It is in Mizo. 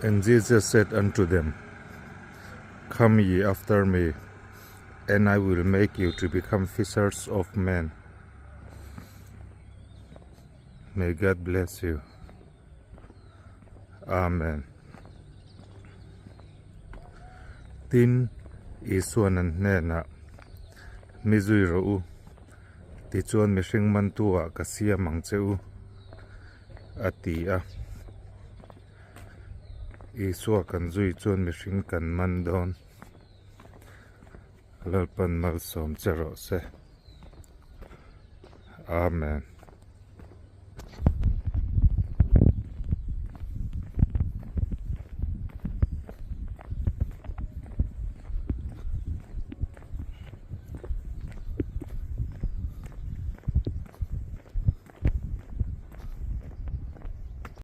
And Jesus said unto them, Come ye after me, and I will make you to become fishers of men. May God bless you. Amen. Tin, Isua'n an hnenah, Mi zui rawh u, tichuan mihring mantu-ah ka siam ang che u, a ti a. Isua kan zui chuan mihring kan man dawn. Lalpan malsawm che rawh se. Amen.